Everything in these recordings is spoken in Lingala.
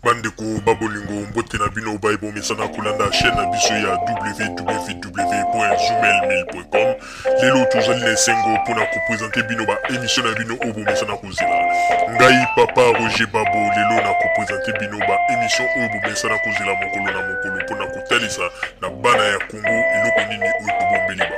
Bandeko ba bolingo, mbote na bino baye bomesana kolanda chaîne na biso ya www.zoomail1000.com. Lelo tozali na esengo mpona kopresente bino ba émission na bino oyo bomesana kozela. Ngai papa Roger Babo lelo na kopresente bino ba émission oyo bomesana kozela mokolo na mokolo mpona kotalisa na bana ya Congo eloko nini oyo tobombeli bango.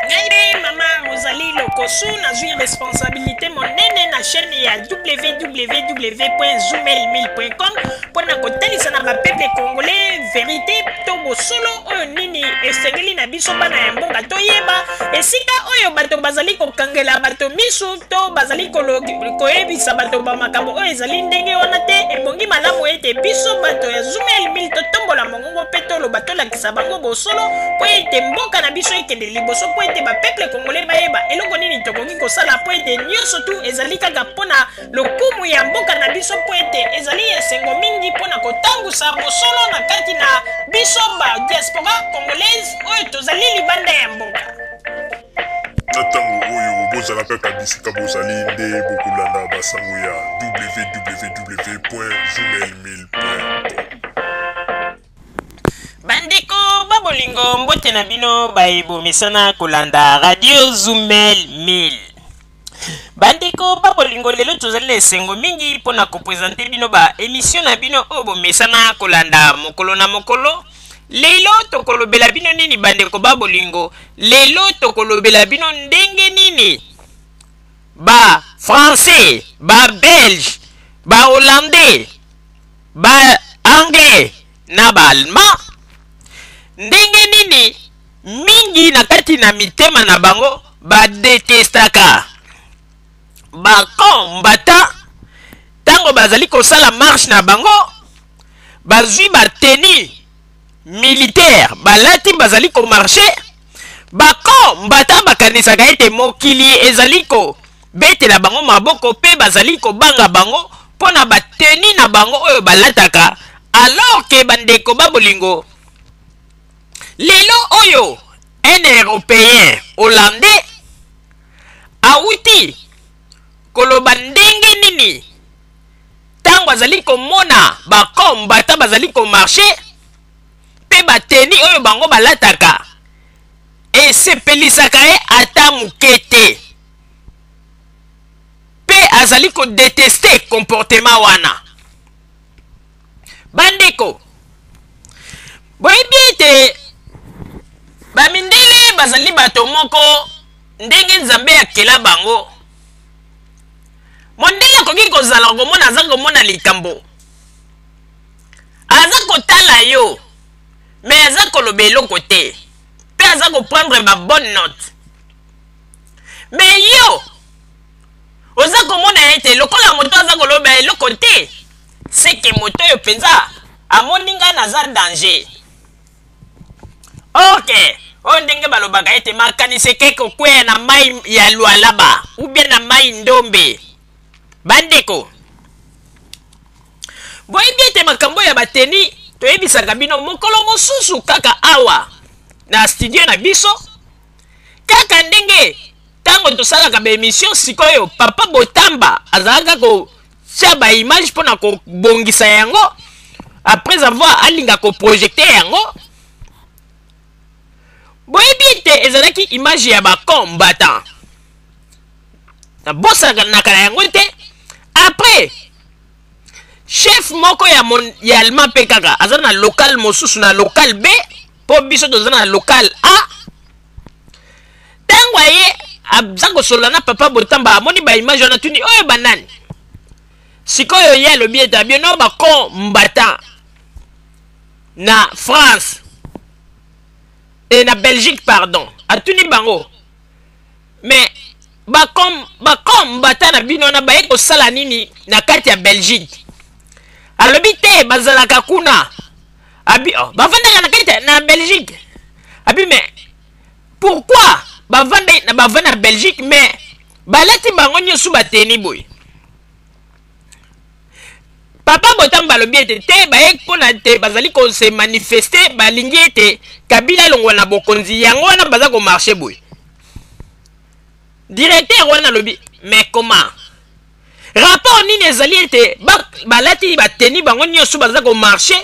Ngai mpe mama Rosalie Lokosu nazwi responsabilité monene na chaîne ya www.zoomel1000.com mpo na kotalisa na bapeuple congolais verité to bosolo oyo nini esengeli na biso bana ya mboka toyeba esika oyo bato bazali kokangela bato misu to bazali koyebisa bato ba makambo oyo ezali ndenge wana te. Ebongi malamu ete biso bato ya Zoomel 1000 totombola mongongo mpe toloba, tolakisa bango bosolo mpo ete mboka na biso ekende liboso, mpo ete bapeuple congolais bayeba eloko nini tokoki kosala, mpo ete nyonso tu ezali kaka mpo na lokumu ya mboka na biso, mpo ete ezali esengo mingi mpo na kotangusa bosolo na kati na biso ba diaspora congolaise oyo tozali libanda ya mboka. Na ntango oyo bozala kaka bisika bozali nde bokolanda basango ya www.zoomail1000.com. Bandeko ba bolingo, mbote na bino baye bomesana kolanda Radio Zumel 1000. Bandeko ba bolingo, lelo tozali na esengo mingi mpo na kopresente bino ba emission na bino oyo bomesana kolanda mokolo na mokolo. Lelo tokolobela bino nini bandeko ba bolingo? Lelo tokolobela bino ndenge nini ba français, ba belge, ba hollandais, ba anglais na ba allemand, ndenge nini mingi na kati na mitema na bango badetestaka bakombata ntango bazali kosala marche na bango, bazwi bateni militaire balati, bazali komarche. Bakombata bakanisaka ete mokili ezali kobetela bango maboko mpe bazali kobanga bango mpo na bateni na bango oyo balataka, alors ke bandeko ba bolingo, lelo oyo un européen hollandais awuti koloba ndenge nini ntango azali komona bakombata bazali komarche mpe bateni oyo bango balataka esepelisaka ye ata moke te, mpe azali kodeteste comportement wana. Bandeko, boyebi ete bamindele bazali bato moko ndenge Nzambe akela bango. Mondele akoki kozala komona, aza komona likambo, aza kotala yo, me aza koloba eloko te, mpe aza koprendre ba bonne note. Me yo oza komona ete lokola moto aza koloba eloko te, seke moto oyo mpenza amoni ngai naza danger. Ok, oyo ndenge balobaka ete makanisi ekei kokweya na mai ya Lualaba ou bien na mai Ndombe. Bandeko, boyebi ete makambo ya bateni toyebisaka bino mokolo mosusu kaka awa na studio na biso, kaka ndenge ntango tosalaka baemission. Sikoyo papa Botamba azalaka kotia baimage mpo na kobongisa yango après avoir alinga koprojecte yango. Boyebi ete ezalaki image ya bacombattant, nabosanaka na yango te. Après chef moko ya allemand mpe kaka aza na local mosusu, na local B, mpo biso toza na local A. Ntango aye aza kosolola na papa Botamba, amoni baimage wana, tuni oyo banani. Sikoyo ye alobi ete abino bacombattant na France e na Belgique, pardon. Atuni bango: mais bakombata na bino wana baye kosala nini na kati ya Belgique? Alobi te, bazalaka kuna. Abi oh, bavandaka na kati na Belgique. Abi mais pourquoi bavanda na bavanda na Belgique, mais balati bango nyonso bateni boye? Papa Botamba alobi ete te, baye mpona te bazali kose manifeste, balingi ete Kabila alongwa na bokonzi, yango wana baza komarche boye. Directeur wana alobi: mais comment? Rapport nini ezali ete balati ba bateni bango nyonso baza komarche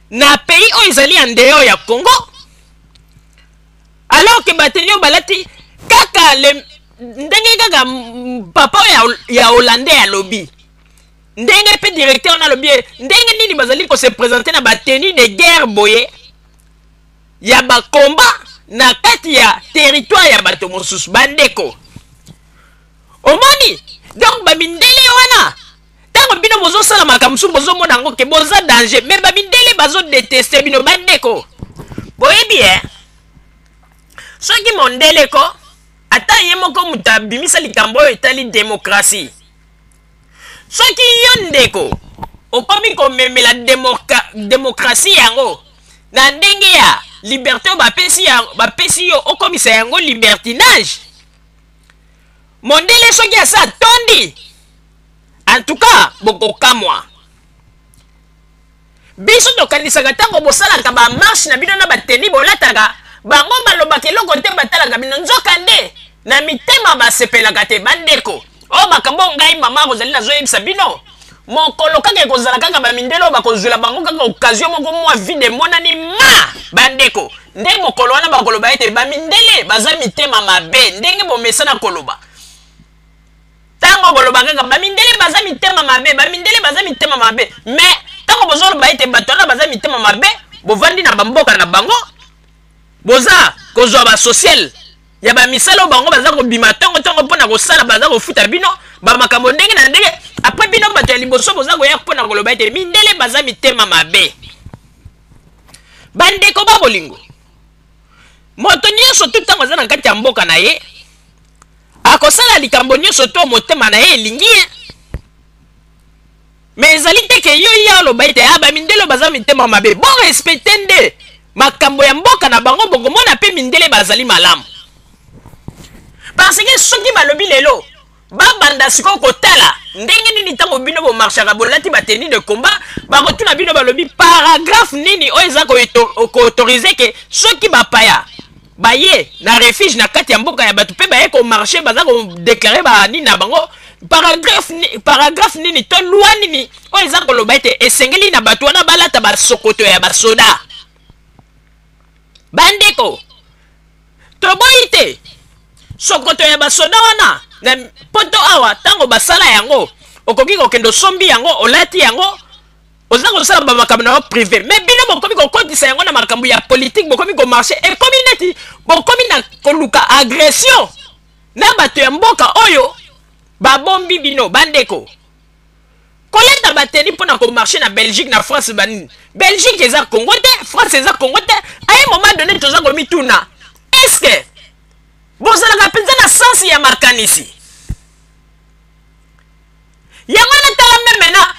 na pays oyo ezali en dehors ya Congo, alors que bateni oyo balati kaka le ndenge kaka papa oyo ya hollandais alobi, ndenge mpe directeur wana alobi, ndenge nini bazali kose présenter na bateni de guerre boye ya bakomba na kati ya territoire ya bato mosusu? Bandeko, omoni donc bamindele wana, ntango bino bozosala makambo mosusu, bozomona yango ke boza danger, mais bamindele bazodétester bino. Bandeko, boyebi e, soki mondele ko ata ye moko moto abimisa likambo oyo etali démocratie, soki yo ndeko okomi komemela démocratie yango na ndenge ya liberté oyo bapesi yo, okomisa yango libertinage, mondele soki asa atondi, en tout cas bokokamwa. Biso tokanisaka ntango bosalaka bamarche na bino na bateni bolataka, bango balobaka eloko te, batalaka bino, nzoka nde na mitema basepelaka te. Bandeko, oyo makambo ngai mama kozali nazoyebisa bino, mokolo kaka ekozala kaka bamindele oyo bakozwela bango kaka occasion moko mwa vide emonani ma bandeko, nde mokolo wana bakoloba ete bamindele baza mitema mabe. Ndenge bomesana koloba, ntango boloba kaka bamindele baza mitema mabe, bamindele baza mitema mabe, mais ntango bozoloba ete bato wana baza mitema mabe, bovandi na bamboka na bango, boza kozwa basocial ya bamisala oyo bango baza kobima ntongo-ntongo mpo na kosala, baza kofuta bino bamakambo ndenge na ndenge, après bino bato ya liboso boza koya mpo na koloba ete mindele baza mitema mabe. Bandeko ba bolingo, moto nyonso tu ntango aza na kati ya mboka na ye, akosala likambo nyonso to motema na ye elingi ye, mais ezali te ke yo ya oloba ete ah, bamindele baza mitema mabe. Bo respecter nde makambo ya mboka na bango, bokomona mpe mindele bazali malamu. Parce que soki balobi lelo babanda sikoyo kotala ndenge nini ntango bino bomarchaka bolati bateni de combat, bakotuna bino, balobi paragraphe nini oyo eza koautoriser ke soki bapaya baye na refuge na kati ya mboka ya bato mpe baye komarcher, baza kodéclarer banini na bango, paragraphe nini to loi nini oyo eza koloba ete esengeli na bato wana balata basokoto ya basoda? Bandeko, toboyi te sokoto ya basoda wana na poto awa, ntango basala yango, okoki kokende osombi yango, olati yango, oza kosala bamakambo na yo privé, mais bino bokomi kokotisa yango na makambo ya politike, bokomi komarcher, ekomi neti bokomi na koluka agression na bato ya mboka oyo babombi bino. Bandeko, kolata bateni mpo na komarcher na Belgique, na France, banini, Belgique eza Congo te, France eza Congo te. À un moment donné toza komituna, est ce que bozalaka mpenza na sens ya makanisi yango wana? Tala même na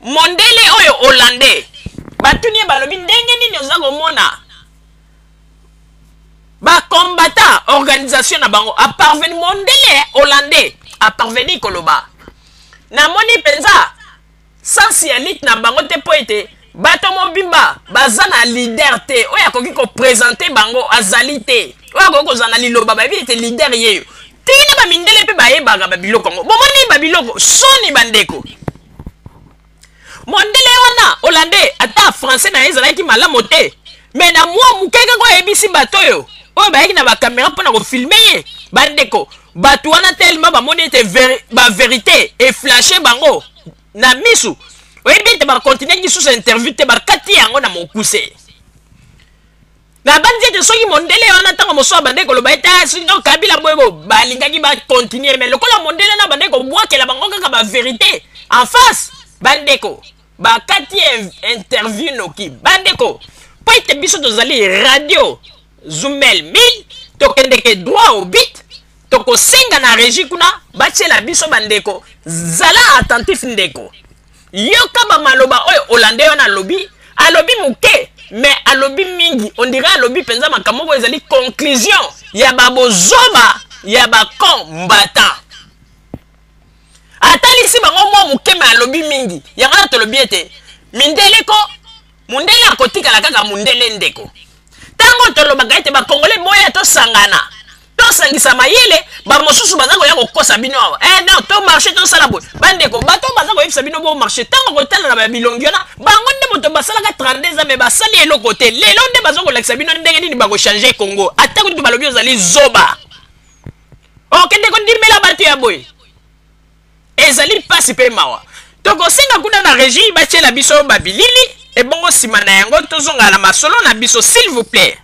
mondele oyo hollandais, batuni ye, balobi ndenge nini oza komona bacombattant, organisation na bango? Aparvenir, mondele hollandais aparvenir koloba: namoni mpenza sens ya lutte na bango te, mpo ete bato mobimba baza na leader te oyo akoki koprésenter bango, azali te oyo akoki kozala na liloba, bayebi ete leader yeyo. Tina bamindele mpe bayebaka babiloko yango. Bomoni babiloko soni, bandeko. Mondele wana hollandais, ata français na ye ezalaki malamu te, mais na mwa moke kaka ayebisi bato oyo bayaki na bacaméra mpona kofilmer ye. Bandeko, bato wana tellement bamoni ete bavérité eflasher bango na misu, oyebi ete bakontinuaki lisusu interview te, bakati yango na mokuse. Nabandi ete soki mondele wana ntango mosusu abandaki koloba ete ah, soki donc Kabila boye bo, balingaki bacontinuer, mais lokola mondele wana abandaki kobwakela bango kaka bavérité en face, bandeko, bakati interview noki. Bandeko, mpo ete biso tozali radio Zumel 1000, tokendeke droit au but. Tokosenga na régie kuna batiela biso. Bandeko, zala attentif, ndeko, yoka bamaloba oyo hollandais wana alobi. Alobi moke mais alobi mingi, on dirait alobi mpenza makambo moko ezali conclusion ya babozoba ya bacombattant. Atalisi bango mwa moke mais alobi mingi. Yango wana tolobi ete mindele ko mundele akotikala kaka mundele. Ndeko, ntango tolobaka ete bakongole boya tosangana. Tosangisa mayele. Bamosusu baza koya kokosa bino awa, eh non, to marche, tosala boye. Bandeko, bato baza koyebisa bino bo marche, ntango kotala na babilongi wana, bango nde moto basalaka 32 ans, mais basali eloko te. Lelo nde baza kolakisa bino ndenge nini bakochange Congo. Ata kutu balobi ozali zoba, okende kondimela bato ya boye, ezali mpasi mpe mawa. Tokosenga kuna na régie batiela biso babilili, ebongo nsima na yango tozonga na masolo na biso, s'il vous plaît.